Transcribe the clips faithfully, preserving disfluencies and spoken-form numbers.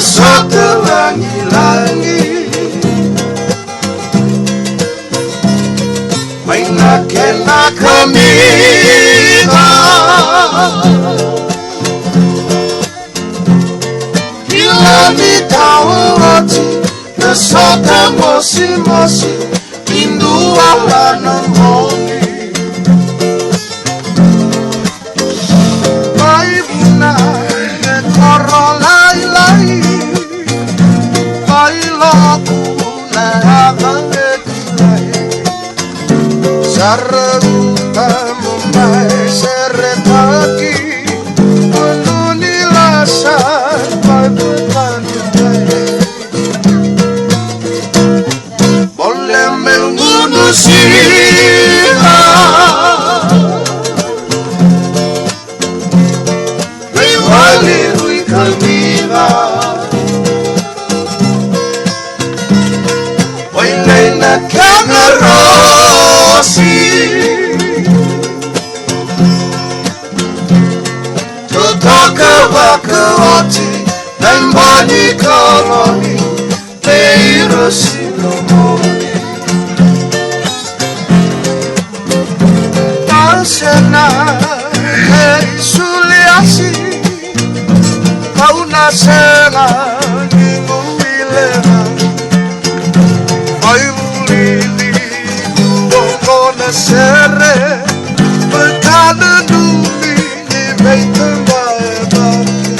Sota lagilagi mai na kena kamica. Kila ni tawa oti na sota mosimosi, i dua la na moni. Mai vuna me koro lailai, mai loku na yaca e kilai. Sara ruta mo mai seretaki, mo nuni lasa, mai vuna me mai. Bole me gunu sila. Veiwali rui kamica. Wailei na kena rosi. Tutoka vakaoti na iboni koloni. Teiro Silomoni. Tasena e suliasi, pauna sena ni guilega. Mai vulili, bongona sere, pakana numi ni veitamba e baki.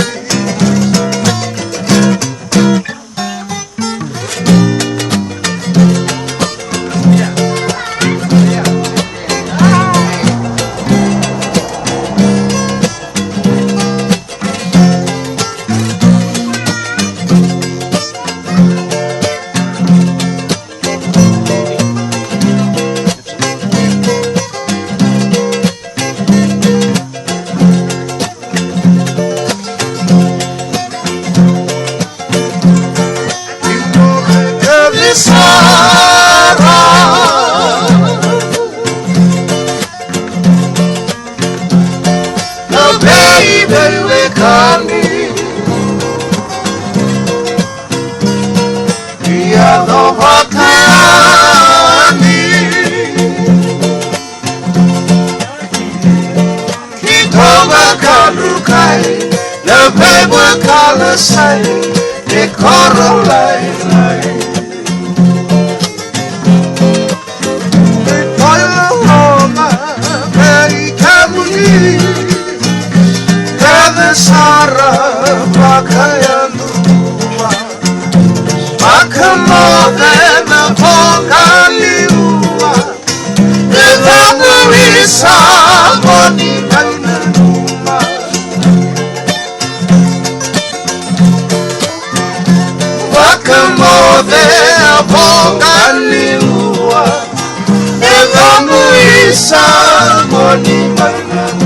Ki toma ka rukai na veivuakalasai e koro lailai. E koya loma vei kemuni, kece sara vakayadua. Vakamoce na voqa ni ua. E cavuisa moni mai nanuma. Vakamoce a voqa ni ua. E cavuisa moni mai nanuma.